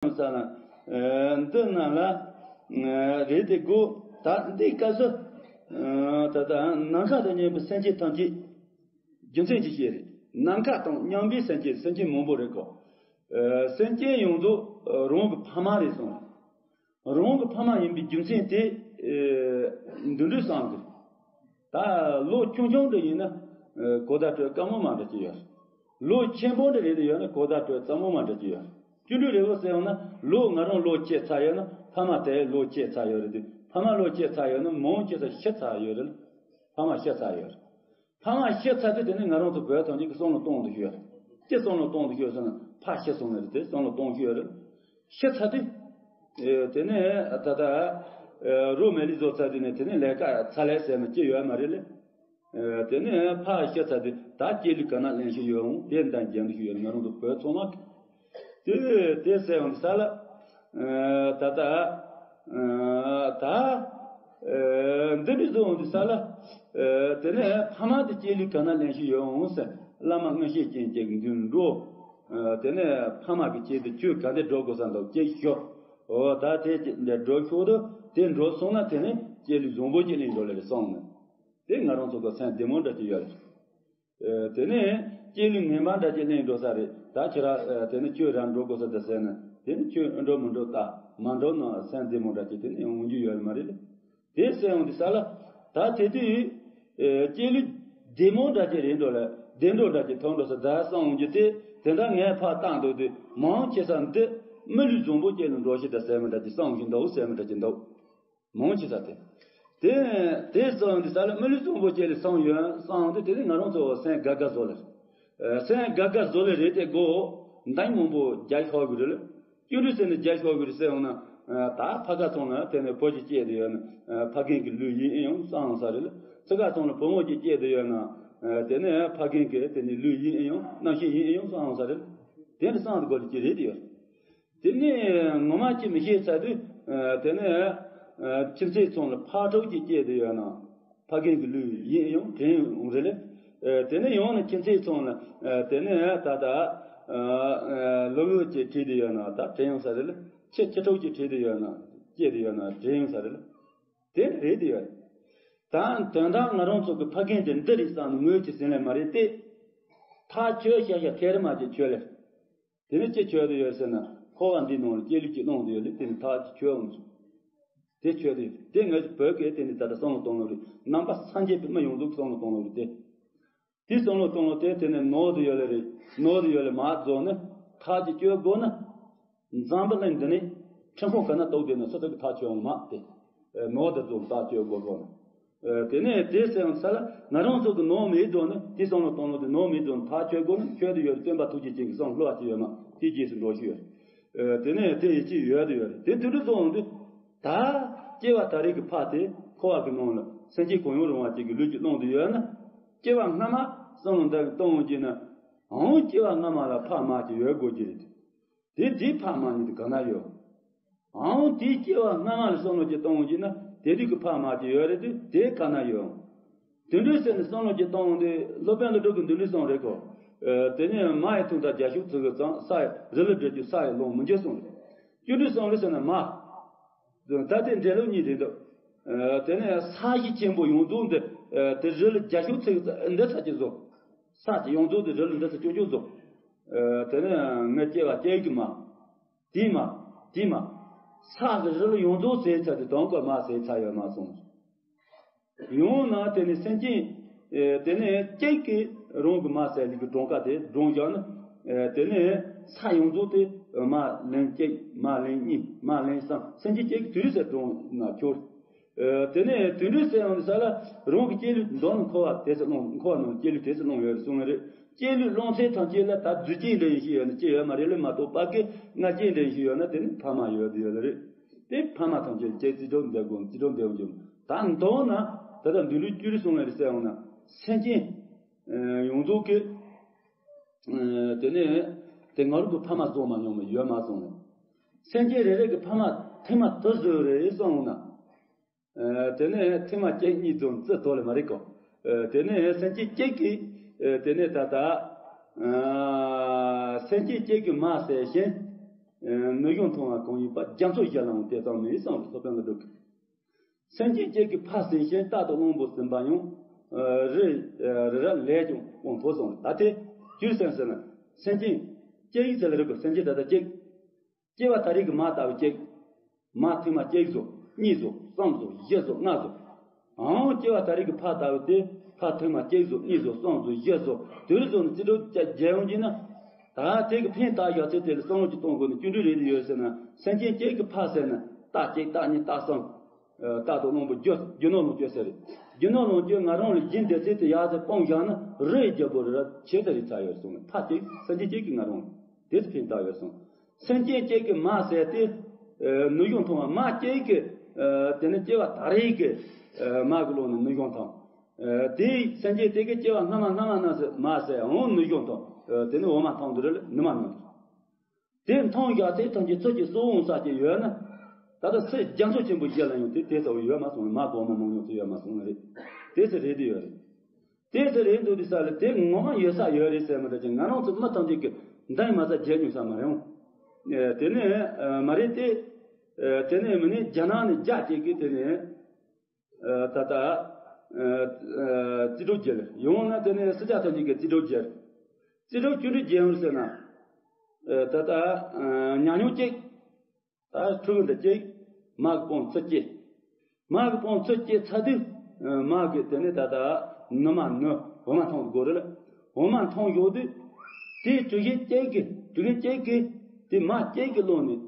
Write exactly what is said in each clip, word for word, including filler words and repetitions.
ཡང་ས་ལ་འདི་རྣམས་ལ་རེད་དེ་དགོས། ད་འདི་སྐབས་སུ་ད་ལྟ་ནམ་མཁའ་དང་མཉམ་པའི་སེམས་ཅན་ཐམས་ཅད་རྒྱུ་མཚན་ཅིག་བཤད་རེད། ནམ་མཁའ་དང་མཉམ་པའི་སེམས་ཅན། སེམས་ཅན་མང་པོ་རེད་གོ། སེམས་ཅན་ཡོངས་རྫོགས་རང་གི་ཕ་མ་རེད་གསུངས། རང་གི་ཕ་མ་ཡིན་པའི་རྒྱུ་མཚན་དེ་འདི་འདྲ་བསམ་གི། ད་ལོ་ཆུང་ཆུང་འདྲ་ཡིན་ན་གོ་བརྡ་སྤྲོད་དཀའ་མོ་མ་འདྲ་ཅིག་ཡོད། ལོ་ཆེན་པོ་འདྲ་རེད་ཡོད་ན་གོ་བརྡ་སྤྲོད་གཙང་མོ་མ་འདྲ་ཅིག་ཡོད། བཅུ་དྲུག་རེ་བོ་ཟེར་ཡོང་ན་ལོ་ང་རང་ལོ་སྐྱེས་ཚར་ཡོད་ན་ཕ་མ་དེ་ལོ་སྐྱེས་ཚར་ཡོད་རེད་དེ། ཕ་མ་ལོ་སྐྱེས་ཚར་ཡོད་ན་མང་ཆེ་ས་ཤི་ཚར་ཡོད་རེད། ཕ་མ་ཤི་ཚར་ཡོད་རེད། ཕ་མ་ཤི་ཚར་དུས་དེ་ནི་ང་རང་ཚོ་བོད་ཐམས་ཅད་ཀྱི་བསམ་བློ་གཏོང་དུ་ཤོད། ཅི་བསམ་བློ་གཏོང་དུ་ཤོད་ཟེར་ན་ཕ་ཤི་སོང་ནི་རེད་དེ་བསམ་བློ་གཏོང་ཤོད་རེད། ཤི་ཚར་དུས། དེ་ནས་ད་ལྟ་རོ་མེ་ལི་བཟོ་ཚར་དུས་ནས་དེ་ནས་ལས་ཀ་ཚར་ལས་ཟེར་ན་ཅི་ཡོད་མ་རེད་ལེ། དེ་ནས་ཕ་ཤི་ཚར་དུས་ད་སྐྱེས་ལུས་ག་ན་ལེན་ཤི་ཡོད་འོང་དེ་འདང་རྒྱན་དུ་ཤི་ཡོད་ང་རང་ཚོ་བོད་ཚང་མ། དེ་དེ་ཟེར་འོང་དུས་ས་ལ། ད་ལྟ། ད། འདི་འདྲ་བཟོ་འོང་དུས་ས་ལ། དེ་ནས་ཕ་མ་དེ་སྐྱེས་ལུས་ག་ན་ལེན་ཤི་ཡོད་འོང་ཟེར་བླ་མ་མངོན་ཤེས་ཅན་གྱི་མདུན་འགྲོ། དེ་ནས་ཕ་མ་གི་ཆེད་དུ་ཁྱོད་ག་འདྲ་འགྲོ་དགོས་ས་འདུག་ཅེས་ཤོག་འོ་ད་དེ་འདྲ་འགྲོ་ཤོག་དུ་དེ་འགྲོ་སོང་ན་དེ་ནས་སྐྱེས་ལུས་བཟང་པོ་ཅིག་ལེན་འགྲོ་ལེ་རེ་སོང་ནས། དེ་ང་རང་ཚོ་གི་སེམས་བདེ་མོ་འདྲ་ཅིག་ཡོད་རེད། དེ་ནས་སྐྱེས་ལུས་ངན་པ་འདྲ་ཅིག་ལེན་འགྲོ་ས་རེད། ད་ཁྱོད་ར་དེ་ནས་ཁྱོད་རང་འགྲོ་དགོས་ས་འདི་ཟེར་ན་དེ་ནས་ཁྱོད་འགྲོ་མི་འགྲོ་ད་མ་འགྲོ་ན་སེམས་བདེ་མོ་འདྲ་ཅིག་དེ་ནས་འོང་རྒྱུ་ཡོད་མ་རེད། དེ་ཟེར་འོང་དུས་ས་ལ་ད་དེ་དུས་སྐྱེས་ལུས་བདེ་མོ་འདྲ་ཅིག་རེད་འགྲོ་ལ་བདེ་འགྲོ་འདྲ་ཅིག་ཐོན་འགྲོ་ས་ད་བསམ་འོང་རྒྱུ་དེ་དེ་འདྲ་ངས་ཕར་བཏང་འདུག་དུས་མང་ཆེ་ས་འདི་མི་ལུས་བཟང་པོ་སྐྱེས་ལ་འགྲོ་ཤེས་ད་ཟེར་མི་འདྲ་ཅིག་བསམ་བཞིན་འདུག་ཟེར་མི་འདྲ་ཅིག་འདུག་མང་ཆེ་ས་དེ། དེ་དེ་སོང་དུས་ས་ལ་མི་ལུས་བཟང་པོ་སྐྱེས་ལ་སོང་ཡོད་སོང་དུས་དེ་ནི་ང་རང་ཚོ་སེམས་དགའ་དགའ་བཟོ་ལེ། སེམས་དགའ་དགའ་བཟོ་ལེ་རེད་དེ་སྒོ་འདང་མང་པོ་རྒྱག་ཤོར་གི་རེད། བཅུ་དྲུག་ཟེར་ནས་རྒྱག་ཤོར་གི་རེད་ཟེར་འོང་ན། ད་ཕ་ག་ཚོང་ལ་དེ་ནས་བུ་ཅིག་སྐྱེས་དེ་ཡོད་ན་ཕ་རྒན་གི་ལུས་ཡིན་ཨེ་ཡོང་སོང་ས་རེད་ལ། ཚེ་ག་ཚོང་ལ་བུ་མོ་ཅིག་སྐྱེས་དེ་ཡོད་ན། དེ་ནས་ཕ་རྒན་གི་དེ་ནས་ལུས་ཡིན་ཨེ་ཡོང་རྣམ་ཤེས་ཡིན་ཨེ་ཡོང་སོང་ས་རེད། དེ་འདྲ་སོང་དུས་སྒོ་ལ་ཅི་རེད་དེ་ཡོད། དེ་ནས་ངོ་མ་ཅི་མི་ཤེས་ཚར་དུས། དེ་ནས་ཁྱིམ་མཚེས་ཚང་ལ་ཕར་ཕྲུག་ཅིག་སྐྱེས་དེ་ཡོད་ན། ཕ་རྒན་གྱི་ལུས་ཡིན་ཡང་དྲན་ཡོང་རེད་ལེ། དེ་ནས་ཡང་ན་ཁྱིམ་མཚེས་ཚང་ལ་དེ་ནས་ད་ལྟ་ལོ་ལོ་ཅིག་བྲིས་དེ་ཡོད་ན་ད་དྲན་ཡོང་ས་རེད་ལེ། ཁྱི་ཁྱི་ཕྲུག་ཅིག་བྲིས་དེ་ཡོད་ན་སྐྱེས་དེ་ཡོད་ན་དྲན་ཡོང་ས་རེད་ལེ། དེ་རེད་དེ་ཡོད། ད་དོན་དག་ང་རང་ཚོ་གི་ཕ་རྒན་དེ་འདི་རེད་བསམ་ནས་ངོས་ཀྱི་ཟིན་ལེ་མ་རེད་དེ། ཐག་ཆོད་ཤ་ཤ་ཁེར་མ་ཅིག་ཆོད་ལེ། དེ་ནི་ཅི་ཆོད་དུ་ཡོད་ཟེར་ན་འཁོར་བ་འདི་ནང་ལ་སྐྱེས་ལུས་ཀྱི་སྣང་དུ་ཡོད་ལེ་དེ་ནི་ཐག་ཅིག་ཆོད་འོང་། དེ་ཆོད་དུ་ཡོད་དེ་ངས་བོད་སྐད་དེ་ནི་ད་ལྟ་བསམ་བློ་གཏོང་ལོ་རེད། ནང་པ་སངས་རྒྱས་པའི་མི་ཡོངས་རྫོགས་བསམ་བློ་གཏོང་ལོ་རེད་དེ། དེ་བསམ་བློ་གཏོང་ལོ་དེ་དེ་ནི་ནོར་དུ་ཡོད་ལེ་རེད། ནོར་དུ་ཡོད་ལེ་མ་རྫོགས་ནི་ཐག་ཅིག་ཆོད་དགོས་ན། འཛམ་བུ་གླིང་འདི་ནི་ཁྲིམས་ཁང་ག་ན་གཏོགས་དེ་ནི་སུ་ཚོད་ཀྱི་ཐག་ཆོད་འོང་མ་དེ། ནོར་དུ་རྫོགས་ཐག་ཆོད་དགོས་དགོས་ན། དེ་ནས་དེ་སེམས་ས་ལ་ང་རང་ཚོ་གི་ནོར་མེད་དོ་ནི་དེ་བསམ་བློ་གཏོང་ལོ་དེ་ནོར་མེད་དོ་ནི་ཐག་ཆོད་དགོས་ན་ཆོད་དུ་ཡོད་སྟོན་པ་ཐུགས་རྗེ་ཅན་གྱི་བསམ་བློ་ཅི་ཡོད་མ་དེ་རྗེས་སུ་འགྲོ་ཤི་ཡོད། དེ་ནས་དེ་ཡི་ཅི་ཡོད་དུ་ཡོད་དེ་དུས་དུ་བཟུང་དུས་ད་སྐྱེ་བ་ད་རེས་ཀྱི་ཕ་དེ་འཁོར་བ་གི་ནང་ལ་སེམས་ཅན་གང་ཡང་རུང་བ་ཅིག་གི་ལུས་ཀྱི་ཀློང་དུ་ཡོད་ན་སྐྱེ་བ་སྔ་མ་བསམ་བློ་འདི་གཏོང་གི་ན་འང་སྐྱེ་བ་སྔ་མ་ལ་ཕ་མ་ཅིག་ཡོད་དགོས་ཀྱི་རེད། དེ་དེ་ཕ་མ་ཉིད་དུ་ག་ན་ཡོད། ཨང་དེའི་སྐྱེ་བ་སྔ་མ་ལ་བསམ་བློ་ཅིག་གཏོང་གི་ན་དེ་དུས་ཀྱི་ཕ་མ་ཅིག་ཡོད་རེད་དུས་དེ་ག་ན་ཡོད། དེ་འདྲའི་ཟེར་ནས་བསམ་བློ་ཅིག་གཏོང་དུས་སློབ་དཔོན་ཀླུ་སྒྲུབ་ཀྱི་འདི་འདྲའི་གསུངས་རེད་གོ། དེ་ནས་མ་ཡི་ཐུང་མཐའ་རྒྱ་ཤུག་ཚིག་གི་ཙང་ས་ཡི་རི་ལ་བྲེལ་རྒྱུ་ས་ཡི་ལོང་མི་འགྱུར་གསུངས་རེད། བཅུ་འདྲའི་བསམ་བློ་ཟེར་ན་མ། ད་དེ་འབྲེལ་ལུགས་གཉིས་རེད་འདུག་དེ་ནས་ས་གཞི་ཆེན་པོ་ཡོངས་རྫོགས་འདི་དེ་རི་ལ་རྒྱ་ཤུག་ཚིག་གི་ཙང་འདི་ས་ཅིག་བཟོ། ས་ཅིག་ཡོངས་རྫོགས་འདི་རི་ལ་འདི་ས་ཅོག་ཅོག་བཟོ། དེ་ནས་ངས་སྐྱེ་བ་སྐྱེ་གི་མ། དེ་མ། དེ་མ། ས་གི་རི་ལ་ཡོངས་རྫོགས་ཟད་ཚར་དུས་དོན་གོ་མ་ཟད་ཚར་ཡོད་མ་སོང་། ཡང་ན་དེ་ནི་སེམས་ཅན། དེ་ནི་སྐྱེ་གི་རང་གི་མ་ཟད་ལི་གི་གྲངས་ཀ་དེ་བགྲང་བཞག་ན། དེ་ནི་ས་ཡོངས་རྫོགས་དེ་མ་ལན་གཅིག་མ་ལན་གཉིས་མ་ལན་གསུམ་སེམས་ཅན་སྐྱེ་གི་དུས་རིང་ཟད་བགྲང་ན་ཁྱོད། དེ་ནས་དུད་འགྲོའི་སེམས་ཡོང་དུས་ས་ལ་རང་གི་སྐྱེས་ལུས་འདོན་འཁོར་བ་དེ་ཚོ་ནང་འཁོར་བ་ནང་སྐྱེས་ལུས་དེ་ཚོ་ནང་ཡོད་རེད་གསུངས་ཡོད་རེད། སྐྱེས་ལུས་རླུང་ཚན་ཐམས་ཅད་ལ་ད་རྫུས་སྐྱེས་འདྲ་ཡིན་ཞིག་ཡོད་ན་སྐྱེས་ཡོད་མ་རེད་ལས་མ་གཏོགས་པ་ཀའི་ང་སྐྱེས་འདྲ་ཡིན་ཞིག་ཡོད་ན་དེ་ནི་ཕ་མ་ཡོད་དུ་ཡོད་ལ་རེད། དེ་ཕ་མ་ཐམས་ཅད་སྐྱེས་རྩིས་གྲོགས་འདེབས་དགོས་རྩིས་གྲོགས་འདེབས་འཇོམས་ད་མདོར་ན་ད་ལྟ་འདུལ་བའི་བཅུ་རེ་གསུངས་ཡོད་རེད་ཟེར་ཡོང་ན་སེམས་ཅན་ཡོངས་རྫོགས་ཀྱི་དེ་ནས་དེ་ང་རང་གི་ཕ་མ་བཟོ་མ་མྱོང་བ་ཡོད་མ་སོང་ནས་སེམས་ཅན་རེ་རེ་གི་ཕ་མ་ཐེངས་མ་དུ་བཟོས་རེད་གསུངས་ཡོང་ན། དེ་ནས་ཐེངས་མ་གཅིག་གཉིས་རྫོང་རྩི་དོ་ལ་མ་རེད་གོ། དེ་ནས་སེམས་ཅན་གཅིག་གིས་དེ་ནས་ད་ལྟ་སེམས་ཅན་གཅིག་གིས་མ་ཟད་ཞིང་ ནུས་གཞུང་མཐོང་བ་གང་ཡིན་པ། རྒྱ་མཚོ་བཞི་ལའང་དེ་ཙམ་མེད་གསུངས་པའི་ཐོབ་དཔོན་ལ་སྒྲུབ། སེམས་ཅན་གཅིག་གིས་ཕ་ཟིན་ཞིང་རྟག་ཏུ་གླང་པོ་ཟིན་པ་ཡང་། རི་རི་རབ་ལས་ཀྱང་དབང་ཐོབ་གསུངས། ད་དེ་རྒྱུ་མཚན་ཟེར་ན། སེམས་ཅན་གཅིག་ཡིན་ཟེར་ལ་རིགས་པ། སེམས་ཅན་ད་ལྟ་གཅིག་སྐྱེ་བ་ད་རེས་ཀྱི་མ་ལྟ་བུ་གཅིག་མ་ཐོག་མ་གཅིག་བཟོ། གཉིས་བཟོ། གསུམ་བཟོ། བཞི་བཟོ། ལྔ་བཟོ། ཨང་། སྐྱེ་བ་ད་རེས་ཀྱི་ཕ་ལྟ་བུ་དེ་ཕ་ཐོག་མ་གཅིག་བཟོ། གཉིས་བཟོ། གསུམ་བཟོ། བཞི་བཟོ། དུས་བཟོ་ནས་རྩིས་འགྲོ་བརྒྱབ་ཡོང་གི་ན། ད་དེ་གི་ཕན་བཏགས་ཡག་ཚད་དེ་ལ་བསམ་བློ་ཅིག་གཏོང་དགོས་ན་ཅི་འདྲ་རེད་ཡོད་ཟེར་ན། སེམས་ཅན་གཅིག་གི་ཕ་ཟེར་ན་རྟགས་གཅིག་རྟགས་གཉིས་རྟགས་གསུམ། རྟག་ཏུ་གླང་པོ་རྒྱུ་རྒྱུ་ནོར་ལོངས་སྤྱོད་ཟེར་རེད། རྒྱུ་ནོར་ལོངས་སྤྱོད་ང་རང་ལ་སྦྱིན་བདེ་ཚད་དེ་ཡག་ཚད་སྤུངས་བཞག་ན། རི་ཡི་རྒྱལ་པོ་རི་རབ་ཆེ་ས་རེད་ཚར་ཡོད་གསུངས་ནས། ཕ་གཅིག་སེམས་ཅན་གཅིག་གིས་ང་རང་དེ་ཚོ་ཕན་བཏགས་ཡོད་གསུངས། སེམས་ཅན་གཅིག་གི་མ་ཟེར་དེ། ནུས་གཞུང་མཐོང་བ་མ་གཅིག་གི། དེ་ནི་སྐྱེ་བ་ད་རེས་ཀྱི་མ་གི་ལོག་ནས་ནུས་གཞུང་མཐོང་། དེ་སེམས་ཅན་དེ་གི་སྐྱེ་བ་སྔ་མ་སྔ་མ་ན་ཟེར་མ་ཟེར་འོང་ནུས་གཞུང་མཐོང་། དེ་ནི་འོ་མ་མཐོང་དུ་རེད། ནུ་མ་ནུ། དེ་མཐོང་ཡག་དེ་ཐམས་ཅད་ཚུར་གྱི་གསོ་འོང་ས་ཅིག་ཡོད་ན། ད་ལྟ་སེ་རྒྱ་མཚོ་ཆེན་པོ་བཞི་ལ་ཡང་དེ་དེ་ལྟ་བུ་ཡོད་མ་སོང་། མ་གོང་མ་མང་ཉུང་ཚོ་ཡོད་མ་སོང་ནི་རེད། དེ་ཚེ་རེད་དེ་ཡོད་རེད། དེ་ཚེ་རེད་འདུག་དེ་ས་ལ་དེ་ངོ་མ་ཡོད་ས་ཡོད་རེད་ཟེར་མི་འདྲ་ཅིག་ང་རང་ཚོ་མི་ཐམས་ཅད་ཀྱི་འདང་མ་ས་བརྗེད་མྱོང་ས་མ་རེད་འོང་། དེ་ནས་མ་རེད་དེ། དེ་ནས་མི་ནི་རྒྱ་ནག་ནས་རྒྱ་སྐྱེད་ཀྱི་དེ་ནས། ད་ལྟ་རྩིས་འགྲོ་རྒྱལ་ཡོང་ན། དེ་ནས་སྲིད་ཇ་ཐམས་ཅད་ཀྱི་རྩིས་འགྲོ་རྒྱལ། རྩིས་འགྲོ་ཅི་འདྲ་རྒྱལ་ཡོང་ཟེར་ན། ད་ལྟ་ཉམས་མྱོང་གཅིག་ད་ཕྲུ་གུ་འདི་གཅིག་མ་གི་དཔུང་ཚུར་སྐྱེས། མ་གི་དཔུང་ཚུར་སྐྱེས་ཚར་དུས། མ་གི་དེ་ནས་ད་ལྟ་ནུ་མ་ནུ་འོ་མ་འཐུང་དགོས་རེད་ལ། འོ་མ་འཐུང་ཡོང་དུས། དེའི་དྲི་ཞིམ་གཅིག་གིས་དྲི་ཞིམ་གཅིག་གིས་དེ་མ་གཅིག་གི་ལོག་ནས་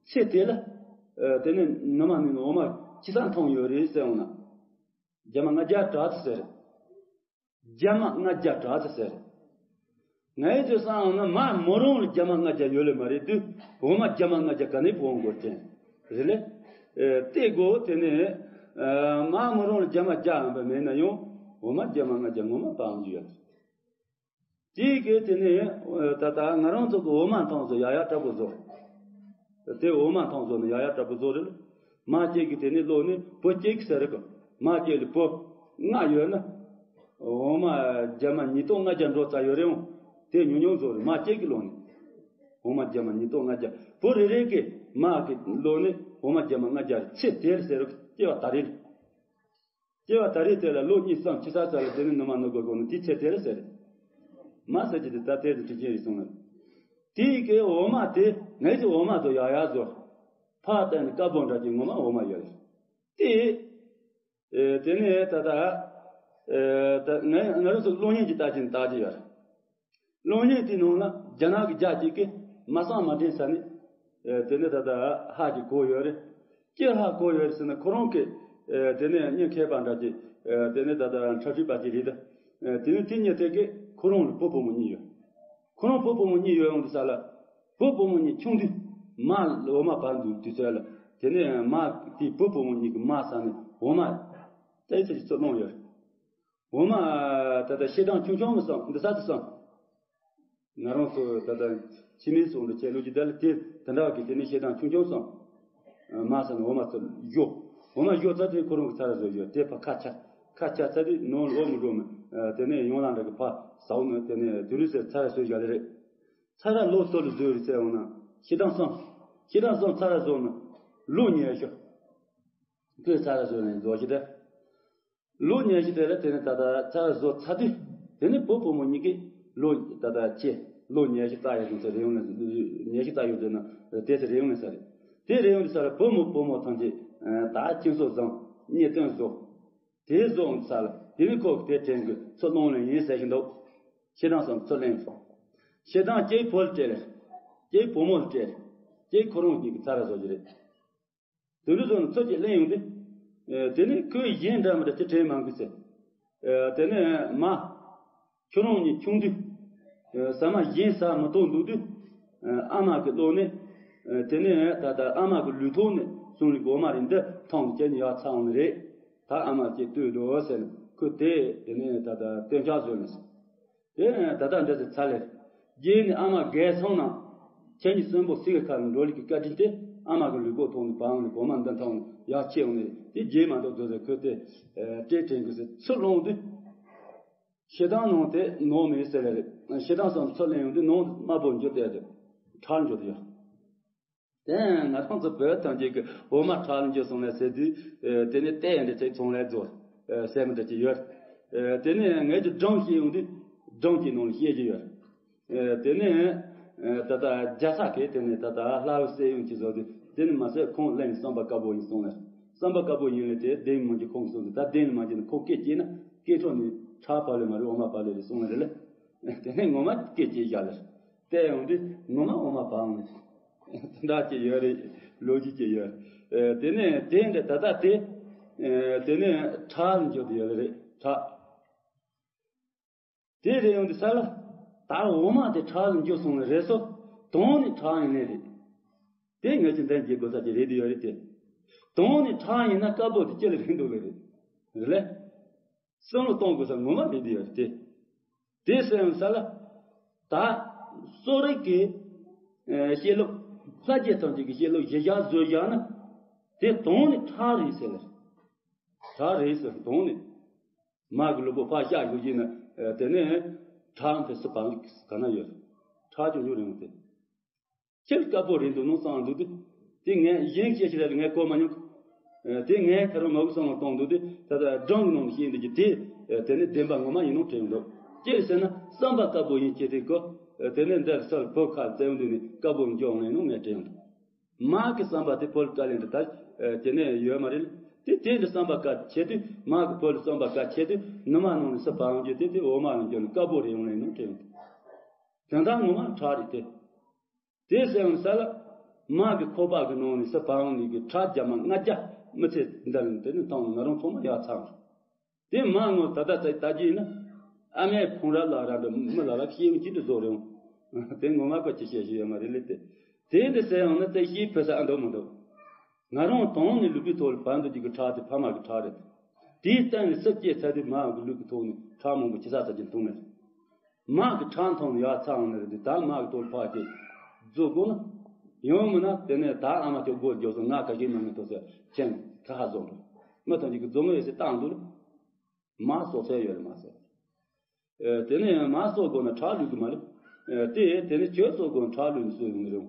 ཚེ་དེ་ལ། དེ་ནས་ནུ་མ་ནུ་ནས་འོ་མ་ཅི་ཙམ་འཐུང་ཡོད་རེད་ཟེར་འོང་ན། རྒྱ་མ་ལྔ་བརྒྱ་དྲག་ཙམ་ཟེར། རྒྱ་མ་ལྔ་བརྒྱ་དྲག་ཙམ་ཟེར། ངའི་ཚོད་བསམ་ན་མ་མོ་རང་ལ་རྒྱ་མ་ལྔ་བརྒྱ་ཡོད་ལེ་མ་རེད་དུས། འོ་མ་རྒྱ་མ་ལྔ་བརྒྱ་ག་ནས་ཕོག་འགོར་ཅན་རེད་ལེ། ཨེ་དེ་གོ་དེ་ནས་ཨ་མ་མོ་རང་ལ་རྒྱ་མ་བརྒྱ་ཡང་པ་མེད་ན་ཡང་འོ་མ་རྒྱ་མ་ལྔ་བརྒྱ་ངོ་མ་སྤང་རྒྱུ་ཡོད། དེའི་གེ་དེ་ནས་ད་ལྟ་ང་རང་ཚོ་གི་འོ་མ་འཐུང་ཚོ་ཡག་ཡག་དྲག་པོ་བཟོ། དེ་འོ་མ་འཐུང་ཚོ་ནི་ཡག་ཡག་དྲག་པོ་བཟོ་རེད། མ་གཅིག་གི་དེ་ནས་ལོག་ནས་བུ་གཅིག་ཟེར་གི། མ་གཅིག་ལ་བུ་ལྔ་ཡོད་ན། འོ་མ་རྒྱ་མ་ཉིས་སྟོང་ལྔ་བརྒྱ་འགྲོ་ཚར་ཡོད་རེད་འོང་། དེ་ཉུང་ཉུང་བཟོ་རེད། མ་གཅིག་གི་ལོག་ནས་འོ་མ་རྒྱ་མ་ཉིས་སྟོང་ལྔ་བརྒྱ། བུ་རེ་རེ་གི་མ་གི་ལོག་ནས་འོ་མ་རྒྱ་མ་ལྔ་བརྒྱ་རེད། ཚེ་དེར་ཟེར་གི་སྐྱེ་བ་ད་རེད། སྐྱེ་བ་ད་རེས་དེ་ལ་ལོ་གཉིས་སམ་ཕྱི་ས་ཚ་ལ་དེ་ནི་ནུ་མ་ནུ་དགོས་དགོས་ནི་དེ་ཚེ་དེར་ཟེར། མ་ཟེར་གྱི་དེ་ད་དེ་དུ་དྲི་ཅན་རེད་གསུངས་ལ། དེའི་གེ་འོ་མ་དེ་ངས་ཀྱི་འོ་མ་དུ་ཡག་ཡག་བཟོ། ཕ་བསྟན་ནས་དཀར་པོ་འདྲ་གྱི་ངོ་མ་འོ་མ་ཡོད་རེད། དེ། ཨེ་དེ་ནས་ད་ལྟ། ཨེ་ད་ང་ང་རང་ཚོ་གློག་བརྙན་གྱི་ལྟ་ཅན་ལྟ་གྱི་ཡོད་རེད། གློག་བརྙན་དེའི་ནང་ལ་རྒྱ་ནག་གི་རྒྱ་གཅིག་གིས་མ་གསང་མ་འདྲེན་ས་ནས། ཨེ་དེ་ནས་ད་ལྟ་ཧ་ཅིག་གོ་ཡོད་རེད། ཅི་ཧ་གོ་ཡོད་རེད་ཟེར་ན། ཁོ་རང་གི་ཨེ་དེ་ནས་གཉེན་མཁས་པ་འདྲ་ཅིག་ཨེ་དེ་ནས་ད་ལྟ་འཁྲབ་ཁྲིད་པ་ཅིག་རེད་ད། ཨེ་དེ་ནས་དེ་གཉིས་དེ་གིས་ཁོ་རང་ལ་བུ་བུ་མོ་གཉིས་ཡོད། ཁོ་རང་བུ་བུ་མོ་གཉིས་ཡོད་ཡོང་དུས་ས་ལ། བུ་བུ་མོ་གཉིས་ཆུང་དུས་མ་འོ་མ་བར་འདུག་དུས་ཚོད་ལ། དེ་ནས་མ་དེ་བུ་བུ་མོ་གཉིས་ཀྱི་མ་ས་ནས་འོ་མ་ཏོག་ཙམ་ཞིག་ཚུར་བླངས་ཡོད། འོ་མ་ད་ལྟ་ཞེ་སྡང་ཆུང་ཆུང་མི་སོང་འདི་ས་དུ་སོང་། ང་རང་ཚོ་ད་ལྟ་ཕྱི་མིན་སོང་འདྲ་བྱས་ལོ་རྒྱུས་དེ་ལ་དེ་དེ་འདྲ་བ་གི་དེ་ནས་ཞེ་སྡང་ཆུང་ཆུང་སོང་། མ་ས་ནས་འོ་མ་ཚུར་གཞོ། འོ་མ་གཞོ་ཚར་དུས་ཁོ་རང་གི་ཚ་ར་བཟོ་གཞོ་དེ་ཕ་ཁ་ཆ། ཁ་ཆ་ཚར་དུས་ནང་ལོག་མི་འགྲོ་མི། དེ་ནས་ཡང་ལ་འདྲ་གི་ཕ་ཟའོ་མི། དེ་ནས་དུ་རུ་ཟེར་ཚ་ར་བཟོ་བཞག་ལེ་རེད། ཚ་ར་ལོ་སོ་ལ་བཟོས་རེད་ཟེར་འོང་ན། ཞེ་སྡང་སོང་། ཞེ་སྡང་སོང་ཚ་ར་བཟོ་མི། ལོ་ཉེ་ཤོ། ཁོས་ཚ་ར་བཟོས་ནས་བཟོ་ཞེ་དྲག་ལོ་ཉེ་ཤོ་དེ་ལ་དེ་ནས་ད་ལྟ་ཚ་ར་བཟོ་ཚར་དུས། དེ་ནས་བུ་བུ་མོ་གཉིས་ཀྱིས་ལོ་ད་ལྟ་ཆེ། ལོ་ཉེ་ཤོ་རྩ་ཡོད་ཙང་ཚེ་རེ་ཡོང་ནས་ཉེ་ཤོ་རྩ་ཡོད་ཟེར་ན་དེ་ཚེ་རེ་ཡོང་ནས་ས་རེད། དེ་རེ་ཡོང་དུས་ས་ལ་བུ་མོ་བུ་མོ་ཐམས་ཅད་ད་ཁྱིམ་སོ་བཟང་གཉེན་སྟོན་བཟོ། དེ་བཟོ་འོང་དུས་ས་ལ་དེ་ནས་ཁོ་གི་དེ་དྲན་གི་ཚུར་སློང་ལེ་ཡིན་ཟེར་བཞིན་འདུག་ཞེ་སྡང་སོང་ཚུར་ལེན་སོང་། ཞེ་སྡང་སྐྱེས་བུ་ལ་སྤྲད་རེད། སྐྱེས་བུ་མོ་ལ་སྤྲད་རེད། སྐྱེས་ཁོ་རང་གཉིས་ཀྱི་ཚ་ར་བཟོ་རྒྱུ་རེད། དུད་འགྲོ་ཚོ་ནི་ཚུར་གཅིག་གླེང་ཡོང་དུས། དེ་ནས་ཁོས་གཞན་འདྲ་མི་འདྲ་ཅི་དྲན་མ་དགོས་ཟེར། དེ་ནས་མ། ཁྱོད་རང་གཉིས་ཆུང་དུས། ཟ་མ་གཞན་ཟ་མི་ཐུབ་འདུག་དུས། ཨ་མ་གི་ལོག་ནས། དེ་ནས་ད་ལྟ་ཨ་མ་གི་ལུས་ཐོག་ནས་གསུང་རིག་འོ་མ་རིགས་འདི་འཐུང་ནས་ཁྱེད་གཉིས་ཡར་ཚ་འོང་ནི་རེད། ད་ཨ་མ་ཅིག་ལྟོས་འགྲོ་ཟེར་ནས་ཁོས་དེ་དེ་ནས་ད་ལྟ་སྟོན་ཆ་བཟོས་ནས། དེ་ད་ལྟ་འདྲ་ཟེར་ཚར་ལེ། རྗེས་ནས་ཨ་མ་རྒས་སོང་ན། ཁྱེད་གཉིས་གསོན་པོ་སྲིད་ཀྱི་ཁ་ལ་འགྲོ་ལུགས་ཀྱི་བཀའ་དྲིན་དེ་ཨ་མ་གི་ལུས་པོ་ཐོག་ནས་བབས་ནས་གོ་མ་འདི་འཐུང་ནས་ཡར་ཆེ་ཡོང་ནས་དེ་རྗེས་མ་གཏོགས་དོ་ཟེར་ཁོས་དེ་སྤྲད་དྲན་གི་ཟེར་ཚུར་སློང་དུས། ཞེ་སྡང་ནང་དེ་ནོར་མེད་ཟེར་ལེ་རེད། ཞེ་སྡང་སོང་ཚུར་ལེན་ཡོང་དུས་ནང་དམར་པོ་འགྱུར་བསྡད་དེ་ཁྲག་འགྱུར་དུ་ཡོད། དེ་ང་རང་ཚོ་བོད་ཐམས་ཅད་ཀྱི་འོ་མ་ཁྲག་ལ་འགྱུར་སོང་ལ་ཟེར་དུས། ཨེ་དེ་ནས་ལྟས་ཡང་འདྲ་ཚེ་ཚོང་ལས་རྫོགས། ཨེ་ཟེར་མི་འདྲ་ཅིག་ཡོད། ཨེ་དེ་ནས་ངས་ཀྱི་སྦྲང་བཤད་ཡོང་དུས་སྦྲང་གི་ནང་ལ་བཤད་ཀྱི་ཡོད། ཨེ་དེ་ནས་ཨེ་ད་ལྟ་རྒྱ་ཚ་གིས་དེ་ནས་ད་ལྟ་ལྷ་བུ་གསེར་གཡུ་གྱི་བཟོ་དུས་དེ་ནས་མ་ཟད་ཁོང་གླིང་བསམ་པ་དཀར་པོ་ཡིན་སོང་ལ། བསམ་པ་དཀར་པོ་ཡིན་ལ་དེ་ལྡན་མི་འགྱུར་ཁོང་གི་སོང་དུས་ད་ལྡན་མ་འགྱུར་ནས་ཁོ་སྐད་སྐྱེས་ན་སྐད་འཕྲོག་ནས་ཁྲག་ཕར་ལས་མ་རེད་འོ་མ་ཕར་ལས་རེད་སོང་ལ་རེད་ལ། དེ་ནས་ངོ་མ་སྐད་སྐྱེས་བཞག་ལ། བལྟས་ཡོང་དུས་ངོ་མ་འོ་མ་བག་ནས་དེ་འདྲ་ཅིག་ཡོད་རེད། ལོ་རྒྱུས་ཅིག་ཡོད། ཨེ་དེ་ནས་དེ་འདྲ་ད་ལྟ་དེ། ཨེ་དེ་ནས་ཁྲག་ལ་འགྱུར་དུ་ཡོད་རེད་ཁྲག་དེ་རེད་ཡོང་དུས་ས་ལ། ད་འོ་མ་དེ་ཁྲག་ལ་འགྱུར་སོང་ལ་རེད་སོ། དོན་ནི་ཁྲག་ཡིན་ནི་རེད། དེ་ངས་ཀྱི་འདན་གྱི་དགོས་ས་ཅིག་རེད་དུ་ཡོད་རེད་དེ། དོན་ནི་ཁྲག་ཡིན་ན་དཀར་པོ་དེ་ཅི་ལ་རེད་འདུག་ལ་རེད། རེད་ལེ། བསམ་བློ་གཏོང་དགོས་ས་ངོ་མ་རེད་དུ་ཡོད་རེད་དེ། དེ་སེམས་ས་ལ། ད་གསོ་རིག་གི་ཨེ་བཤད་ལུགས་ལྷ་རྒྱལ་ཐམས་ཅད་ཀྱི་བཤད་ལུགས་གཞི་བཞག་བཟོས་བཞག་ན། དེ་དོན་ནི་ཁྲག་རེད་ཟེར་ལ། ཁྲག་རེད་ཟེར་དོན་ནི། མ་གི་ལུས་པོ་ཕར་བཤགས་དགོས་ཀྱི་ན། ཨེ་དེ་ནས་ཁྲག་འཕེལ་སུ་བང་ག་ན་ཡོད། ཁྲག་ཀྱང་ཡོད་རེད་འོང་དེ། ཁྱེད་དཀར་པོ་རེད་འདུག་ནོ་བསམ་འདུག་དེ། དེ་ངས་གཞན་ཤེས་ཤེས་རེད་ངས་གོ་མ་མྱོང་། ཨེ་དེ་ངས་ཁ་རོ་མ་གི་བསམ་བློ་གཏོང་འདུག་དེ་ད་ལྟ་སྦྲང་གི་ནང་ནས་ཤེས་འདུག་ཀྱི་དེ། ཨེ་དེ་ནི་བདེན་པ་ངོ་མ་ཡིན་ནོ་དྲན་འདུག་ཅེས་ཟེར་ན་བསམ་པ་དཀར་པོ་ཡིན་ཅེས་དེ་གོ། ཨེ་དེ་ནི་འདིར་སོལ་བོད་ཁ་བཙལ་འདུག་ནི་དཀར་པོ་འཇོག་ངེས་ནོ་ངས་དྲན་འདུག་མ་གི་བསམ་པ་དེ་བོད་དཀའ་ལས་འདི་ལྟར་དེ་ནས་ཡོད་མ་རེད། དེ་དེ་འདི་བསམ་པ་དཀའ་ཆེ་དུས་མ་གི་བོད་བསམ་པ་དཀའ་ཆེ་དུས་ནུ་མ་ནང་ནས་སུ་བང་རྒྱུ་དེ་དེ་འོ་མ་ལ་འགྱུར་ནས་དཀར་པོ་རེ་ཡོང་ལེ་ནོ་དྲན་འདུག་དོན་དག་ངོ་མ་ཁྲག་རེད་དེ། དེ་སེམས་ས་ལ། མ་གི་ཁོག་པ་གི་ནང་ནས་སུ་བང་ནས་གི་ཁྲག་རྒྱ་མ་ལྔ་བརྒྱ་མི་ཚེ་འདིར་དེ་ནི་མཐོང་ང་རང་ཚང་མ་ཡག་ཚང་། དེ་མ་ངོ་ད་ལྟ་ཚེ་ལྟ་རྒྱུ་ཡིན་ན། ཨ་མའི་ཁོང་ར་ལ་ར་འདྲ་མི་ལ་ལ་ཤེས་ཡོན་གྱིས་དུ་བཟོ་རེད་འོང་། དེ་ངོ་མ་ཁོ་ཅི་བཤད་ཞུ་ཡོད་མ་རེད་ལེ་དེ། དེ་འདི་ཟེར་ཡང་ན་ཚེ་ཤེས་ཕོད་ས་ཨ་འདོད་མི་འདོད། ང་རང་དོན་ནི་ལུས་པོའི་ཐོག་ལ་བར་འདུག་རྒྱུ་གི་ཁྲག་དེ་ཕ་མ་གི་ཁྲག་རེད། དེའི་སྟེང་ནས་སུ་སྐྱེས་ཚར་དུས་མ་གི་ལུས་ཀྱི་ཐོག་ནས་ཁྲག་མང་པོ་ཅི་ཟ་ཟ་གྱིན་འཐུང་ནས། མ་གི་ཁྲག་འཐུང་ནས་ཡར་ཚ་འོང་ནས་རེད་དུས་ད་མ་གི་ཐོག་ལ་ཕར་སྐྱེས། རྫོགས་དགོས་ན། ཡོང་མིན་ན་དེ་ནས་ད་ཨ་མ་ཁྱོད་སྒོ་རྒྱོབ་སོང་ང་ཁ་ཞིག་མ་ངན་ཐོག་ཟེར་ཁྱེད་ཁ་ཧ་བཟོ་འགྲོ། མི་ཐོན་གྱི་གི་རྫོགས་མི་ཡོད་ཟེར་བཏང་འདུག་ལ། མ་གསོ་ཚད་ཡོད་རེད་མ་ཟེར། ཨེ་དེ་ནས་མ་གསོ་དགོས་ན་ཁྲག་ལུས་ཀྱི་མ་རེད། ཨེ་དེ་དེ་ནས་ཁྱོད་གསོ་དགོས་ན་ཁྲག་ལུས་ནས་གསོ་ཡོང་གི་རེད།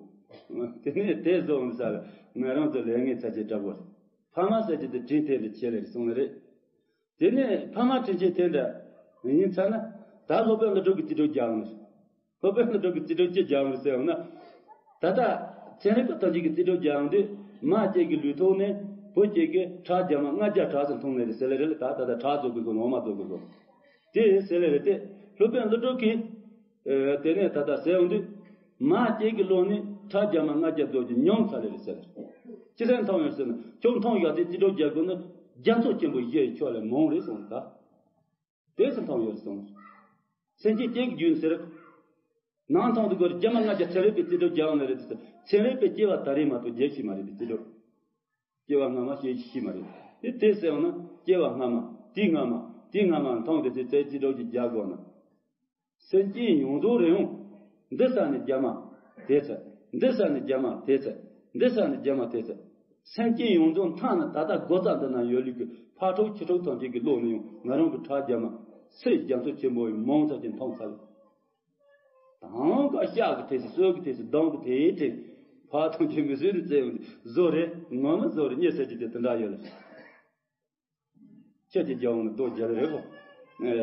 དེ་ནས་དེ་བཟོ་འོང་ས་ལ་ང་རང་ཚོ་ལས་ངན་ཚ་ཆེ་དྲག་པོ་རེད། ཕ་མ་ཟེར་གྱི་དེ་དྲིན་དེ་འདྲ་ཆེ་ལེ་རེད་སོང་ལེ་རེད། དེ་ནས་ཕ་མ་དྲིན་ཆེན་དེ་འདྲ་ཡིན་ཚར་ན་ད་སློབ་དཔོན་ཀླུ་སྒྲུབ་ཀྱི་རྩིས་སྤྲོད་རྒྱག་འོང་ནས། སློབ་དཔོན་ཀླུ་སྒྲུབ་ཀྱི་རྩིས་སྤྲོད་ཅི་རྒྱག་འོང་ཟེར་འོང་ན། ད་ལྟ་ཚན་རིག་པ་ཐམས་ཅད་ཀྱི་རྩིས་སྤྲོད་རྒྱག་འོང་དུས་མ་གཅིག་གི་ལུས་ཐོག་ནས་བུ་གཅིག་གིས་ཁྲག་རྒྱ་མ་ལྔ་བརྒྱ་གྲངས་སུ་འཐུང་ནས་རེད་ཟེར་ལེ་རེད། ད་ད་ལྟ་ཁྲག་རྫོགས་དགོས་དགོས་ནོ་འོ་མ་རྫོགས་དགོས་དགོས། དེ་ཟེར་ལེ་རེད་དེ། སློབ་དཔོན་ཀླུ་སྒྲུབ་ཀྱིས། ཨེ་དེ་ནས་ད་ལྟ་ཟེར་འོང་དུས། མ་གཅིག་གི་ལོ་ནས་ཁྲག་རྒྱ་མ་ལྔ་བརྒྱ་རྫོགས་ཀྱི་མྱོང་ཚར་ལེ་རེད་ཟེར། ཅི་ཟེར་མཐོང་ཡོད་ཟེར་ན་ཁྱོད་མཐོང་ཡག་དེ་རྩིས་སྤྲོད་རྒྱག་དགོས་ན་རྒྱ་མཚོ་ཆེན་པོ་བཞི་ཡི་ཁྱོད་ལས་མང་རེད་གསུངས་ད། དེ་ཚོ་མཐོང་ཡོད་གསུངས། སེམས་ཅན་གཅིག་རྒྱུན་ཟེར། ནང་མཐོང་དུ་དགོས་རྒྱ་མ་ལྔ་བརྒྱ་ཚན་རིག་པའི་རྩིས་སྤྲོད་རྒྱག་ནི་རེད་དེ། ཚན་རིག་པའི་སྐྱེ་བ་ད་རེས་མ་གཏོགས་རྒྱས་ཤིག་མ་རེད་དེ་རྩིས་སྤྲོད། སྐྱེ་བ་སྔ་མ་ཤེས་ཤིག་མ་རེད། དེ་དེ་ཟེར་བ་ན་སྐྱེ་བ་སྔ་མ་དེའི་སྔ་མ་དེའི་སྔ་མ་མཐོང་དེ་ཚེ་ཚེ་རྩིས་སྤྲོད་ཀྱི་རྒྱག་དགོས་ན། སེམས་ཅན་ཡོངས་རྫོགས་རེ་འོང་། འདི་ས་ནས་རྒྱ་མ་དེ་ཚེ། འདི་ས་ནས་རྒྱ་མ་དེ་ཚེ། འདི་ས་ནས་རྒྱ་མ་དེ་ཚེ། སེམས་ཅན་ཡོངས་རྫོགས་མཐའ་ན་ད་ལྟ་སྒོ་རྩ་འདི་ན་ཡོད་ལུགས་ཀྱི་ཕ་ཕྲུག་ཁྱི་ཕྲུག་ཐམས་ཅད་ཀྱི་བློ་ནས་ཡང་ང་རང་གི་ཁྲག་རྒྱ་མ་སུས་རྒྱ་མཚོ་ཆེན་པོ་ཡི་མང་ཚ་ཅན་མཐོང་ཚར། དང་ག་ཤག་གི་དེ་ཚེ་སོས་གི་དེ་ཚེ་སྡང་གི་དེ་དེ་ཕ་ཐམས་ཅད་མི་བཟོད་དེ་བཙལ་ཡོང་དུས་བཟོ་རེད་ངོ་མ་བཟོ་རེད་ཉེ་ཟེར་གྱི་དེ་དེ་འདྲ་ཡོད་ལ། ཁྱེད་ཀྱི་རྒྱལ་བ་ནི་རྡོ་རྒྱལ་རེད་གོ།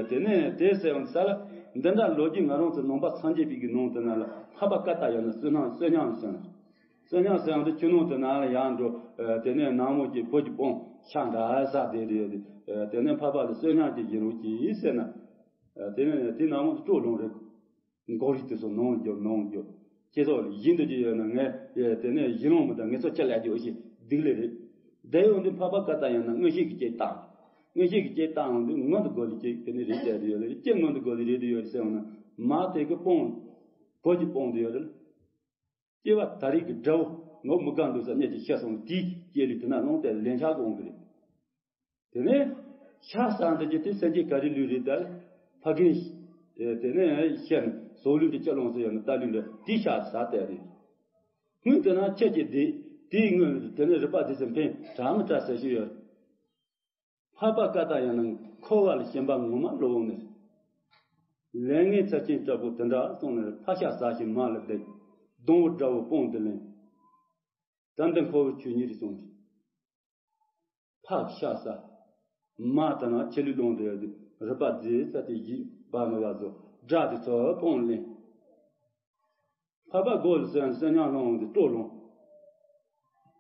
དེ་ནས་དེ་ཟེར་ཡང་ས་ལ་འདི་འདྲ་ལོ་རྒྱུས་ང་རང་ཚོ་ནང་པ་སངས་རྒྱས་པའི་གི་ནང་དུ་ན་ལ་འཕགས་པ་ཀ་ཏ་ཡ་ན་བསོད་ནམས་བསོད་སྙོམས་ཟེར་ན། བསོད་སྙོམས་ཟེར་ཡང་དུ་ཆུ་ནང་དུ་ན་ལ་ཡང་འགྲོ། དེ་ནས་ནག་མོ་གི་བུ་གི་དཔུང་ཤ་འདྲ་ས་དེ་རེད། དེ་ནས་འཕགས་པ་ལ་བསོད་སྙོམས་ཀྱི་ཡིན་རུང་གི་ཟེར་ན། དེ་ནས་དེ་ནག་མོ་དུ་སྤྲོ་ལོང་རེད། མགོ་རིལ་དེ་ཚོ་ནང་རྒྱོབ་ནང་རྒྱོབ། ཁྱེད་ཚོ་ཡིན་འདོད་ཀྱི་ཡོད་ན་ངས་དེ་ནས་ཡིན་རུང་མི་དང་ངེད་ཚོ་ཁྱེད་ལ་རྒྱོབ་ཞེས་སྡིག་ལེ་རེད། དེ་ཡོང་དུས་འཕགས་པ་ཀ་ཏ་ཡང་ན་མངོན་ཤེས་ཀྱི་སྐྱེས་བཏང་། མངོན་ཤེས་ཀྱི་སྐྱེས་བཏང་ཡོང་དུས་སྔོན་དུ་འགྲོ་ལེ་སྐྱེས་དེ་ནས་རེད་བསྡད་དེ་ཡོད་ལེ་སྐྱེས་སྔོན་དུ་འགྲོ་ལེ་རེད་དེ་ཡོད་ཟེར་ཡོང་ན་མ་དེ་གི་དཔུང་བོད་ཀྱི་དཔུང་དུ་ཡོད་རེད། སྐྱེ་བ་ད་རེས་ཀྱི་དགྲ་བོ་ངོ་མི་དགའ་འདུག་ས་གནས་ཀྱི་ཤ་སོང་དེའི་སྐྱེས་ལུས་དེ་ན་ལོང་དེ་ལན་ཆགས་འོང་གི་རེད། དེ་ནས་ཤ་ཟ་འདི་ཀྱི་དེ་སེམས་ཅན་ག་རེ་ལུས་རེད་ད། ཕ་རྒན། དེ་ནས་ཤ་ནི་ཟོག་ལུས་འདི་ཅི་ལོང་ཟེར་ཡོད་ན་རྟ་ལུས་འདི་དེ་ཤ་ཟ་བསྡད་རེད། སྔོན་དེ་ན་ཁྱེད་ཀྱི་དེ་དེའི་སྔོན་དེ་ནས་རི་པ་དེ་ཚེ་འཕེན་དྲག་མི་དྲག་ཟེར་ཞུ་ཡོད། འཕགས་པ་ཀ་ཏ་ཡང་ན་འཁོར་བ་ལ་ཞེན་པ་ངོ་མ་ལོག་འོང་ནས། ལས་ངན་ཚབས་ཆེན་དྲག་པོ་དེ་འདྲ་སོང་ནས་ཕ་ཤ་ཟ་ཞིང་མ་ལ་བརྡེག། སྡོང་བོ་དགྲ་བོ་དཔུང་དུ་ལེན། ད་འདི་འཁོར་བའི་ཆོས་ཉིད་རེད་གསུངས། ཕག་ཤ་ཟ། མ་ད་ན་ཆེ་ལུས་ལོང་དུ་ཡོད་དུས་རུས་པ་རྫས་ས་དེ་བཞི་པ་མི་བ་བཟོ་དགྲ་དེ་ཚོ་སྤོང་ལེན། ཕ་པ་སྒོ་ལ་སོན་སེམས་ཉམས་སློང་དེ་སྤྲོ་ལོང་།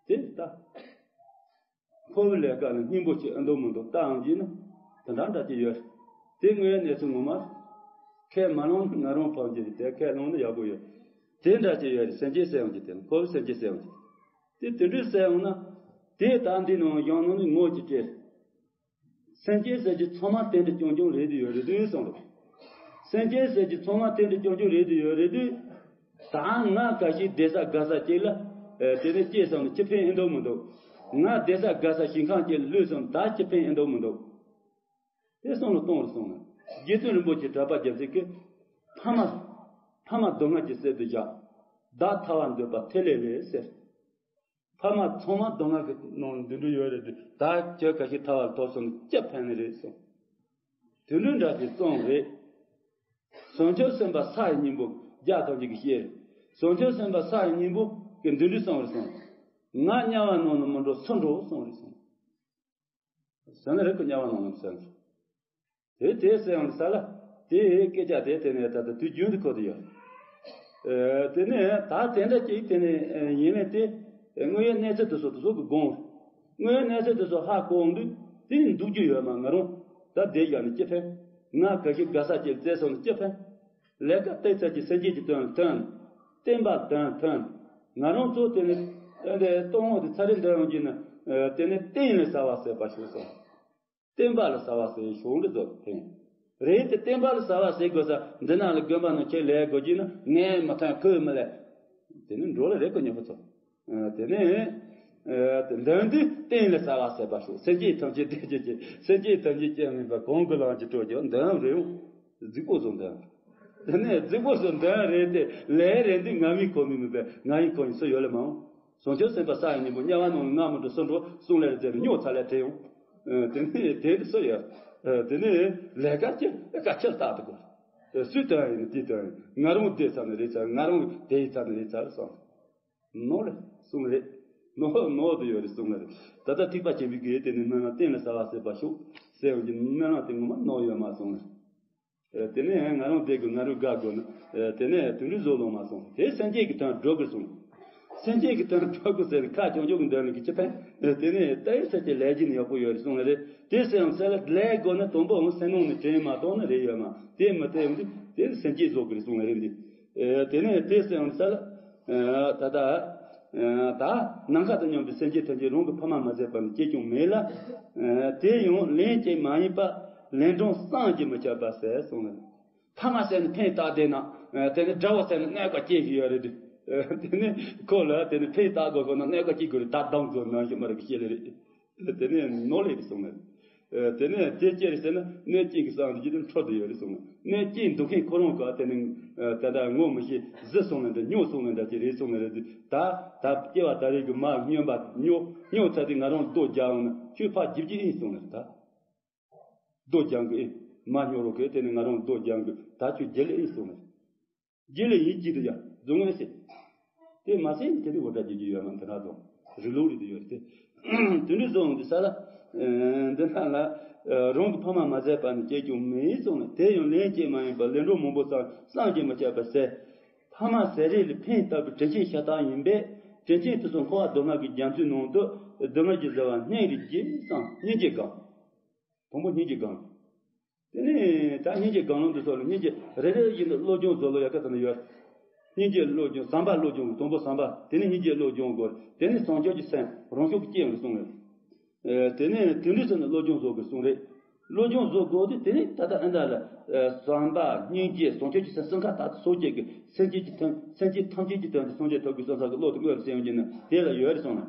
དེ་ལྟ། འཁོར་བའི་ལས་ཀ་ནི་སྙིང་པོ་ཆེ་ཨེ་འདུག་མི་འདུག་ལྟ་ཡང་གྱིས་ན་དེ་འདྲ་འདྲ་ཅིག་ཡོད། དེ་དངོས་གནས་ཚུལ་ངོ་མ། ཁས་མ་བླངས་ན་ང་རང་ཕམ་གྱི་རེད་དེ་ཁས་བླངས་ན་ཡག་པོ་ཡོད། དེ་འདྲ་ཅིག་ཡོད་རེད། སེམས་ཅན་གསལ་ཡོང་གི་དེ་ལ་འཁོར་བའི་སེམས་ཅན་གསལ་ཡོང་གི་དེ་དེ་འདྲའི་གསལ་ཡོང་ན། དེ་ད་འདི་ནང་གཞུང་ནང་ནས་ངོ་ཅིག་སྤྲད། སེམས་ཅན་ཟེར་གྱི་ཚང་མ་རྟེན་འབྲེལ་རྐྱང་རྐྱང་རེད་དུ་ཡོད་རེད་དུ་གསུངས་རེད། སེམས་ཅན་ཟེར་གྱི་ཚང་མ་རྟེན་འབྲེལ་རྐྱང་རྐྱང་རེད་དུ་ཡོད་རེད་དུ། ད་ང་ག་ཞིག་བསྡད་ས་དགའ་ས་ཅིག་ལ། ཨེ་དེ་ནས་སྐྱེས་སོང་ནས་ཅི་ཕན་ཨེ་འདུག་མི་འདུག་ང་བསྡད་ས་དགའ་ས་ཞིང་ཁམས་ཅིག་ལ་ལུས་སོང་ད་ཅི་ཕན་ཨེ་འདུག་མི་འདུག་དེ་གསུངས་ལ་གཏོང་རུ་སོང་ན། རྗེ་བཙུན་རིན་པོ་ཆེ་གྲགས་པ་རྒྱལ་མཚན་གྱིས། ཕ་མ། ཕ་མ་སྡུག་བསྔལ་གྱི་སྲད་དུ་བཞག་བདག་ཐར་བར་འདོད་པ་ཐེ་ལེ་ལེ་ཟེར། ཕ་མ་ཚང་མ་སྡུག་བསྔལ་གྱི་ནང་འདི་འདྲ་ཡོད་རེད་དུས་ད་ཁྱོད་ག་ཞིག་ཐར་བར་ཐོབ་སོང་ཅི་ཕན་ནི་རེད་གསུངས། དུད་འགྲོ་འདྲ་ཞིག་བཙོང་རེད། བྱང་ཆུབ་སེམས་དཔའ་ས་ཡི་སྙིང་པོ་བརྒྱ་ཐམས་ཅད་ཀྱི་ཤེས་རེད། བྱང་ཆུབ་སེམས་དཔའ་ས་ཡི་སྙིང་པོ་གི་འདི་འདྲ་གསུངས་རེད་གསུངས། ང་དམྱལ་བ་ནང་ནས་མི་འགྲོ་སུ་འགྲོ་གསུངས་རེད་གསུངས། ཟེར་ན་རེད་ཁོ་དམྱལ་བ་ནང་ནས་ཟེར་ན། དེ་དེ་ཟེར་ཡང་ས་ལ་དེ་སྐད་ཆ་དེ་དེ་ནས་ད་ལྟ་དུས་རྒྱུན་དུ་གོ་དུ་ཡོད། ཨེ་དེ་ནས་ད་དེ་འདྲ་ཅིག་དེ་ནས་ཨེ་ཡིན་ནས་དེ་དངོས་ཡོད་གནས་ཚུལ་དེ་ཚོ་དེ་ཚོ་གི་དགོངས། དངོས་ཡོད་གནས་ཚུལ་དེ་ཚོ་ཧ་གོ་འོང་དུས་དེ་ནི་འདུག་རྒྱུ་ཡོད་མ་ང་རང་ད་བསྡད་བཞག་ནས་ཅི་ཕན། ང་ག་ཞིག་དགའ་ས་ཅིག་བཙལ་སོང་ནས་ཅི་ཕན། ལས་ཀ་བལྟས་ཚར་གྱི་སེམས་ཅན་གྱི་དོན་ལ་ཐོན། བསྟན་པ་དོན་ཐོན། ང་རང་ཚོ་དེ་ནི་ཨེ་དེ་སྟོང་འོག་དེ་ཚ་རེ་འདོན་ཡོང་གྱི་ནི་ཨེ་དེ་ནི་བསྟན་ལས་ཟ་བ་ཟད་པ་ཞིག་སོང་། བསྟན་པ་ལ་ཟ་བ་ཟེར་ཤོག་འདི་ཚོ་ཕན། རེད་དེ་བསྟན་པ་ལ་ཟ་བ་ཟེར་དགོས་ས་འདི་ནང་ལ་དགོན་པ་ནང་ཁྱེད་ལས་དགོས་ཀྱི་ན་ངས་མ་ཐོན་ཁོས་མི་ལས། དེ་ནི་འགྲོ་ལ་རེད་ཀོ་ཉོ་ཁོ་ཚོ། དེ་ནས་འདོན་དུས་བསྟན་ལ་ཟ་བ་ཟེར་པ་ཤོག་སེམས་ཅན་ཐམས་ཅད་བདེ་སྐྱིད་ཀྱི་སེམས་ཅན་ཐམས་ཅད་སྐྱོན་མེད་པ་གང་གི་ལང་གྱི་སྤྲོ་རྒྱུ་འདོན་རེད་ཡོང་། རྫིག་པོ་བཟོ་འདོན། དེ་ནས་རྫིག་པོ་བཟོ་འདོན་རེད་དེ་ལས་རེད་འདི་ང་མི་གོ་མི་མི་པས་ང་ཡི་གོ་ཡི་སུ་ཡོད་ལ་མང་། བྱང་ཆུབ་སེམས་དཔའ་ས་ཡི་སྙིང་པོ་དམྱལ་བ་ནང་ལ་ང་མི་འགྲོ་སུ་འགྲོ་གསུང་ལས་རེ་ཙེ་རུ་སྨྱོ་ཚ་ལས་བྲེལ་ཡོང་། དེ་ནས་དེ་རུ་སུ་ཡོད། དེ་ནས་ལས་ཀ་ཅི་ལས་ཀ་ཅི་ལྟ་དུ་གོ། སུས་དོན་ཡིན་དེ་དོན་ཡིན་ང་རང་བདེ་ཚ་ནི་རེད་ཚ་ང་རང་བདེ་ཡི་ཚ་ནི་རེད་ཚ་སོང་། ནོ་ལེ་གསུང་རེད། ནོ་ནོ་དུ་ཡོད་རེད་གསུང་ལེ་རེད། ད་ལྟ་ཐིགས་པ་ཆེན་པོའི་དགེ་དེ་ནི་སྨོན་ལམ་གཏན་ལ་ཟ་བ་ཟེར་བ་ཤོག་ཟེར་བ་གྱི་སྨོན་ལམ་དེ་ངོ་མ་ནོ་ཡོད་མ་སོང་ལེ། དེ་ནས་ང་རང་བསྡད་དགོས་ང་རང་དགའ་དགོས་ན། དེ་ནས་དུད་འགྲོའི་བཟོ་ལོང་མ་སོང་དེ་སེམས་ཅན་གྱི་དོན་སྒྲུབ་དགོས་གསུངས། སེམས་ཅན་གྱི་དོན་སྒྲུབ་དགོས་ཟེར་ནས་ཁ་ཆུང་ཆུང་གི་འདོན་ལ་གི་ཅི་ཕན། དེ་ནས་ལྟ་ཡི་ཚེ་དེ་ལས་ཀྱི་ནི་ཡག་པོ་ཡོད་རེད་གསུངས་ལ་རེད། དེ་སེམས་སལ་ལས་དགོས་ན་དང་པོ་འོང་སེམས་ནང་ནས་དྲན་མ་གཏོང་ན་རེད་ཡོད་མ་དེ་མི་དེ་འོང་དུས་དེ་ནི་སེམས་ཅན་བཟོ་དགོས་རེད་གསུངས་ལ་རེད་འདི། དེ་ནས་དེ་སེམས་སལ། ད་ལྟ། ད་ནམ་མཁའ་དང་མཉམ་པའི་སེམས་ཅན་ཐམས་ཅད་རང་གི་ཕ་མ་མ་ཟད་པ་ནི་སྐྱེ་ཀྱང་མེད་ལ། དེ་ཡང་ལན་ཅིག་མ་ཡིན་པ་ལན་གྲངས་བསམ་གྱིས་མི་ཁྱབ་པ་ཟེར་གསུངས་ལ། ཕ་མ་ཟེར་ནས་ཕན་བཏགས་བསྡད་ན། དེ་ནི་དགྲ་བོ་ཟེར་ནས་གནོད་པ་སྐྱེལ་གྱི་ཡོད་རེད་དེ། དེ་ནི་ཁོ་ལ་དེ་ནི་ཕན་བཏགས་དགོས་ཁོ་ན་གནོད་པ་སྐྱེལ་དགོས་རེད་ད་གདོང་དགོས་ནང་བཞིན་མ་རེད་ཤེས་ལེ་རེད། དེ་ནས་ནོར་ལེགས་གསུངས་ནས། དེ་ནས་དེ་ཅི་རེད་ཟེར་ན་གནོད་སྐྱེལ་གྱི་བསམ་གྱི་དེ་འཕྲོ་དུ་ཡོད་རེད་གསུངས་ནས་གནོད་སྐྱེལ་འདུག་མཁན་ཁོ་རང་ག་དེ་ནས་ད་ལྟ་ངོ་མི་ཤེས་གཟི་སོང་ནས་འདྲ་སྨྱོ་སོང་ནས་འདྲ་ཅི་རེད་གསུངས་ནས་རེད་དུས་ད་ད་སྐྱེ་བ་ད་རེས་ཀྱི་མ་སྨྱོན་པ་སྨྱོ་སྨྱོ་ཚར་དུས་ང་རང་རྡོ་རྒྱག་འོང་ན་ཁྱོད་ཕར་རྒྱུག་རྒྱུ་ཨིན་གསུངས་ནས་རེད་ད། རྡོ་རྒྱག་གི་ཨེ། མ་སྨྱོ་རོགས་གས་དེ་ནས་ང་རང་རྡོ་རྒྱག་གི་ད་ཁྱོད་རྒྱལ་ལ་ཨེ་གསུངས་ནས། རྒྱལ་ལ་ཡིན་གཅིག་ཏུ་ཡ་རྫོང་ངན་ཟེར། དེ་མ་ཟད་དེ་ནི་འོ་འདྲ་རྒྱལ་རྒྱུ་ཡོད་མ་དེ་ར་རྫོང་རི་ལུག་རི་དུ་ཡོད་དེ། དེ་འདྲའི་རྫོང་གི་ས་ལ། འདི་ན་ལ། རང་གི་ཕ་མ་མ་ཟད་པ་ནི་སྐྱེས་ཀྱང་མེད་གསུངས་ནས་དེ་ཡང་ལན་སྐྱེས་མ་ཡིན་པར་ལན་གྲངས་མང་པོ་བསམ་བསམ་གྱིས་མི་ཁྱབ་པ་ཟད། ཕ་མ་ཟད་རེས་ལ་ཕན་བཏགས་པའི་དྲིན་ཆེན་ཤ་སྟག་ཡིན་པས་དྲིན་ཆེན་དེ་ཚོ་འཁོར་བ་སྡུག་བསྔལ་གྱི་རྒྱ་མཚོའི་ནང་དུ་སྡུག་བསྔལ་གྱི་བཟོད་པ་སྙིང་རེ་རྗེ་བསམ་སྙིང་རྗེ་གང་། དང་པོ་སྙིང་རྗེ་གང་། དེ་ནས་ད་སྙིང་རྗེ་གང་ལོང་དུ་སོགས་ལ་སྙིང་རྗེ་རེ་རེ་བཞིན་དུ་བློ་སྦྱོང་བཟོ་ལོ་ཡག་ག་དེ་ནས་ཡོད། སྙིང་རྗེ་བློ་སྦྱོང་བསམ་པ་བློ་སྦྱོང་དང་པོ་བསམ་པ་དེ་ནས་སྙིང་རྗེ་བློ་སྦྱོང་དགོས་དེ་ནས་བྱང་ཆུབ་ཀྱི་སེམས་རང་ཤུགས་ཀྱིས་སྐྱེ་ཡོང་གི་གསུངས་རེད། དེ་ནས་དེ་འདྲ་ཟེར་ནས་བློ་སྦྱོང་བཟོ་དགོས་གསུངས་རེད། བློ་སྦྱོང་བཟོ་དགོས་དུས་དེ་ནས་ད་ལྟ་ཨ་འདྲ་ལ་བསམ་པ་སྙིང་རྗེ་བྱང་ཆུབ་ཀྱི་སེམས་གསུམ་ཀ་དག་སོགས་བཅས་ཀྱི་སེམས་ཅན་གྱི་དོན་སེམས་ཅན་ཐམས་ཅད་ཀྱི་དོན་དུ་སངས་རྒྱས་ཐོབ་དགོས་བསམ་ས་གི་བློ་དེ་དངོས་སུ་སེམས་ཀྱི་ནི་དེ་ལ་ཡོད་རེད་གསུངས་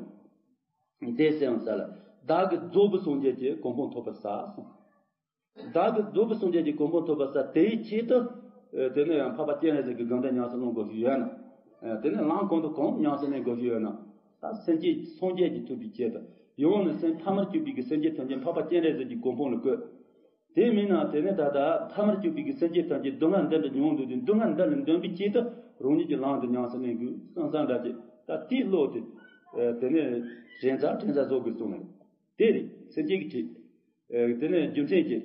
ནས། དེ་སེམས་ས་ལ་བདག་གིས་རྫོགས་པའི་སངས་རྒྱས་ཀྱི་གོ་འཕང་ཐོབ་པར་ཟག་གསུངས། བདག་གིས་རྫོགས་པའི་སངས་རྒྱས་ཀྱི་གོ་འཕང་ཐོབ་པར་ཟག་དེའི་ཆེད་དུ། དེ་ནས་ཡང་འཕགས་པ་སྤྱན་རས་གཟིགས་ཀྱི་དགོངས་དོན་ཉམས་སུ་བླང་དགོས་ཀྱི་ཡོད་ན། དེ་ནས་ལམ་གང་དང་གང་ཉམས་སུ་ལེན་དགོས་ཀྱི་ཡོད་ན། ད་སེམས་ཅན་སངས་རྒྱས་ཀྱི་ཐུབ་པའི་ཆེད་དུ་ཡང་ནས་སེམས་ཐ་མར་གྱུར་པའི་གི་སེམས་ཅན་ཐམས་ཅད་འཕགས་པ་སྤྱན་རས་གཟིགས་ཀྱི་གོ་འཕང་ལ་བཀོད། དེ་མིན་ན་དེ་ནས་ད་ལྟ་ཐ་མར་གྱུར་པའི་གི་སེམས་ཅན་ཐམས་ཅད་སྡུག་བསྔལ་འདི་འདྲ་མྱོང་འདུག་དུས་སྡུག་བསྔལ་འདི་ལས་འདོན་པའི་ཆེད་དུ་རང་ཉིད་ཀྱི་ལམ་དུ་ཉམས་སུ་ལེན་དགོས་བསམ་བསམ་འདྲ་ཅིག་ད་དེའི་བློ་དེ། ཨ་དེ་ནས་ཞེན་ཚར་དྲན་ཚར་བཟོ་དགོས་གསུངས་ནས། དེ་རེད། སེམས་བསྐྱེད་ཀྱི་ཁྲིད། ཨ་དེ་ནས་རྒྱུ་མཚན་གྱི་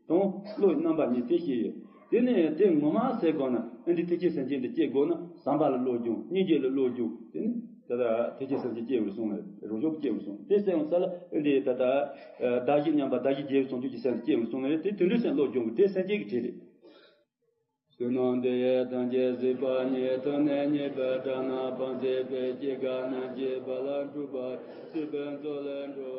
དང་བློའི་རྣམ་པ་གཉིས་དེ་ཤེས་ཡོད། དེ་ནས་དེ་ངོ་མ་ཟེར་དགོས་ན། ཨ་འདི་ཐེག་ཆེན་སེམས་བསྐྱེད་འདི་སྐྱེ་དགོས་ན་བསམ་པ་ལ་བློ་སྦྱོང་། སྙིང་རྗེ་ལ་བློ་སྦྱོང་། དེ་ནས་ད་ལྟ་ཐེག་ཆེན་སེམས་བསྐྱེད་སྐྱེ་བར་གསུངས་ནས། རང་བྱུང་སྐྱེ་བར་གསུངས། དེ་སེམས་ས་ལ་ཨ་འདི་ད་ལྟ་ཨ་བདག་གཞན་མཉམ་པ་བདག་གཞན་བརྗེ་བའི་བྱང་ཆུབ་ཀྱི་སེམས་སྐྱེ་བར་གསུངས་ནས། དེ་དེ་འདྲའི་སེམས་བློ་སྦྱོང་གི། དེ་སེམས་བསྐྱེད་ཀྱི་ཁྲིད་རེད། བསོད་ནམས་འདི་ཡིས་ཐམས་ཅད་གཟིགས་པ་ཉིད། ཐོབ་ནས་ཉེས་པའི་དགྲ་རྣམས་ཕམ་བྱས་པའི། སྐྱེ་རྒ་ན་འཆིའི་རྦ་རླབས་འཁྲུགས་པ་ཡི། སྲིད་པའི་མཚོ་ལས་འགྲོ།